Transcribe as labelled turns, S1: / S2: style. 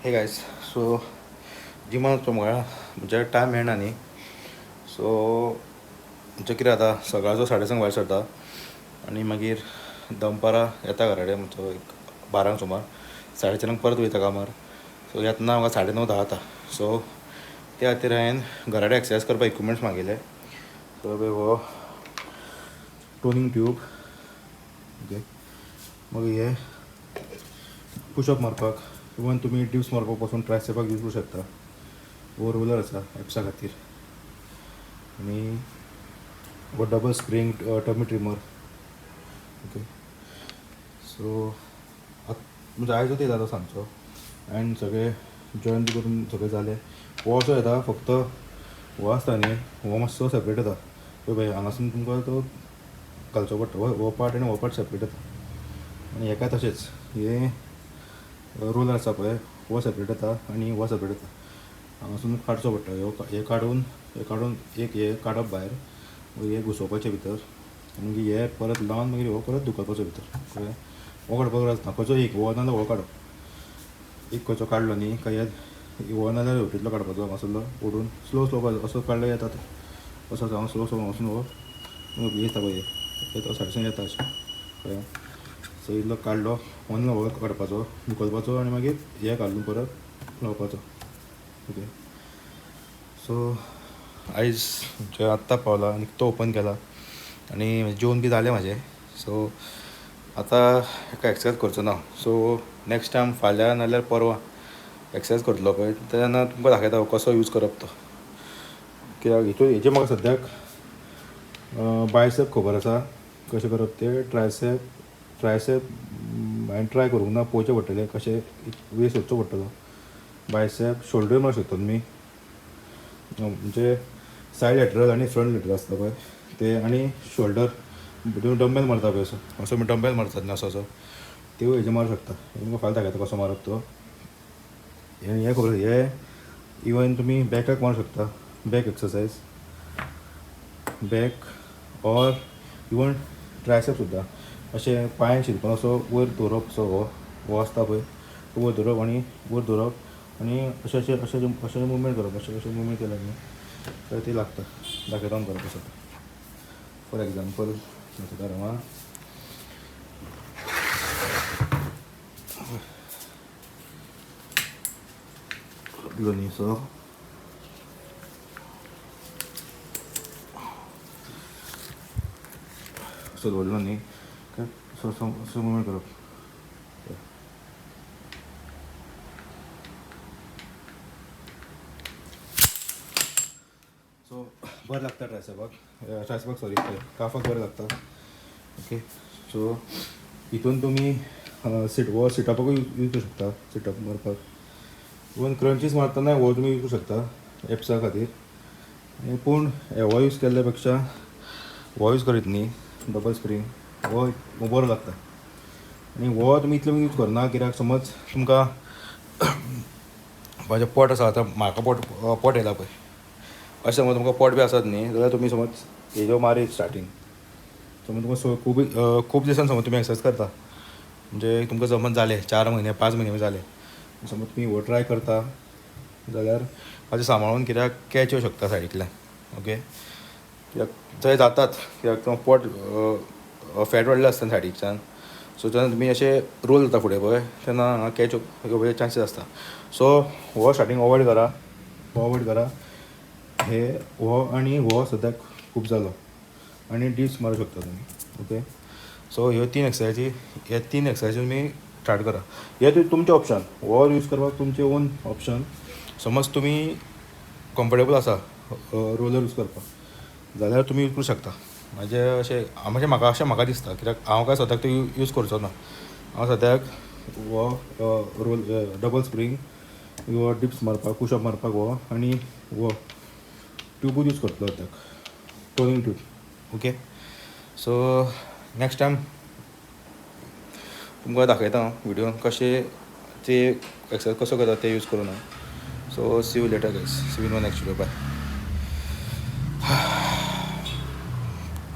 S1: हे guys, so जिमान वचपाक म्हाका म्हणजे टायम मेळना न्ही. सो म्हणजे कितें जाता, सकाळचो 5:30 भायर सरता आनी मागीर दनपारां येता घरा कडेन म्हणचो एक 12 सुमार, 4:30 परत वयता कामार. सो येतना म्हाका 9:30 10 जाता. सो त्या खातीर हांवें घरा कडेन एक्सरसायज करपाक इक्विपमेंट्स मागयले. सो पळय हो टोनींग ट्यूब, ओके, मागीर हे पुशअप मारपाक, इवन तुमी डिप्स मारपाक पासून ट्रायसेपाक यूज करूं शकता. हो रोलर आसा एप्सा खातीर, आनी हो double spring tummy trimmer. Okay, so म्हणजे आयजूच येयला तो सांजचो आनी सगळे जॉयन बी करून सगळें जालें. हो असो येता, फक्त हो आसता न्ही हो मातसो सेपरेट येता. पळय पळय हांगासून तुमकां तो घालचो पडटा, हो पार्ट आनी हो पार्ट सेपरेट येता. आनी हेका तशेंच हे रोलर आसा पळय हो सेपरेट येता आनी हो सेपरेट येता. हांगासून काडचो पडटा, हे काडून, हे काडून एक हे काडप भायर, मागीर हे घुसोवपाचें भितर, आनी मागीर हे परत लावन मागीर हो परत धुकलपाचो भितर. कळ्ळें? हो काडपाक गरज ना, खंयचो एक हो नाजाल्यार हो काडप, एक खंयचो काडलो न्ही काय हो नाजाल्यार हेवटेंतलो काडपाचो, हांगासरलो ओडून स्लो स्लो असो काडलो येता तो, असो हांगा स्लो स्लो हांगासून हो येता पळय, तो सायडीसून येता अशें. कळ्ळें? सो इल्लो काडलो, ओन्लो हो काडपाचो, धुकलपाचो आनी मागीर हे घालून परत लावपाचो. ओके, सो आयज म्हणजे आत्तां पावला आनी तो ओपन केला आनी जेवन बी जालें म्हाजें. सो आतां एका एक्सरसायज करचो ना. सो नेक्स्ट टायम फाल्यां नाल्यार परवां एक्सरसायज करतलो पळय तेन्ना तुमकां दाखयता कसो यूज करप तो. कित्याक हितून हेजे म्हाका सद्याक बायसेप खबर आसा कशें करप तें, ट्रायसेप हांवें ट्राय करूंक ना, पळोवचें पडटलें कशें, वे सोदचो पडटलो. बायसेप शोल्डर मारूंक शकता तुमी, म्हणजे सायड लेटरल आनी फ्रंट लेटरल आसता पळय ते, आनी शोल्डर तुमी डंबेल मारता पळय असो, असो तुमी डंबेल मारतात न्ही असो असो, त्यो हेजे मारूंक शकता. तुमकां फाल्यां दाखयता कसो मारप तो. हें खबर, हे इवन तुमी बॅकाक मारूंक शकता, back exercise, back or even tricep सुद्दां. अशें पांयान शिरपून असो वयर दवरप, असो हो आसता पळय तो वयर दवरप आनी वयर दवरप आनी अशें अशें अशें अशें मुवमेंट करप, अशें अशें मुवमेंट केलें न्ही तर ती लागता. दाखयता तुमकां कसो, फॉर एग्जाम्पल दाखयता हांव. दिलो न्ही सो असो दवरलो न्ही काय असो असो असो मुवमेंट करप. सो बरें लागता ट्रायसेपाक, ट्रायसेपाक सॉरी काफाक बरें लागता. ओके, सो हितून तुमी सीट हो सिटअपाकूय यूज करूं शकता, सिटअप मारपाक, इवन क्रंचीस मारतना हो तुमी यूज करूं शकता एप्सा खातीर. पूण हो यूज केल्ल्या पेक्षा हो यूज करीत न्ही डबल स्प्रींग, हो बरो लागता. आनी हो तुमी इतलो यूज करना कित्याक समज तुमकां म्हाजें पोट आसा आतां, म्हाका पोट येयला पळय, अशें समज तुमकां पोट बी आसत न्ही जाल्यार तुमी समज हेज्यो मारीत स्टार्टींग, समज तुमकां खूब खूब दिसान समज तुमी एक्सरसायज करता, म्हणजे तुमकां समज जालें 4 म्हयने 5 म्हयने जाले, समज तुमी हो ट्राय करता जाल्यार मातशें सांबाळून, कित्याक कॅच येवं शकता सायडींतल्यान. ओके, कित्याक थंय जातात, कित्याक तो पोट फॅट वाडलें आसता सायडीकच्यान, सो जेन्ना तुमी अशें रोल जाता फुडें पळय तेन्ना हांगा कॅच येवपाचे चान्सीस आसता. सो हो स्टार्टींग अवॉयड करा, हो अवॉयड करा, हे हो आनी हो सद्याक खूब जालो, आनी डिप्स मारूंक शकता तुमी. ओके, सो ह्यो 3 एक्सरसायजी, हे 3 एक्सरसायजी तुमी स्टार्ट करा. हे तुमचें ऑप्शन, हो यूज करपाक तुमचें ओन ऑप्शन. समज तुमी कम्फर्टेबल आसा रोलर यूज करपाक जाल्यार तुमी यूज करूं शकता. म्हाजें अशें म्हणजे म्हाका अशें म्हाका दिसता, कित्याक हांव काय सद्याक तो यूज करचो ना. हांव सद्याक हो रोल डबल स्प्रींग हो डिप्स मारपाक, पुशअप मारपाक हो आनी हो ट्यूबूच यूज करतलो सद्याक, toning tube. Okay, so next time तुमकां दाखयता हांव व्हिडियोन कशें ते एक्सरसायज कसो करता ते यूज करून हांव. So see you later guys, see you in my next video, bye.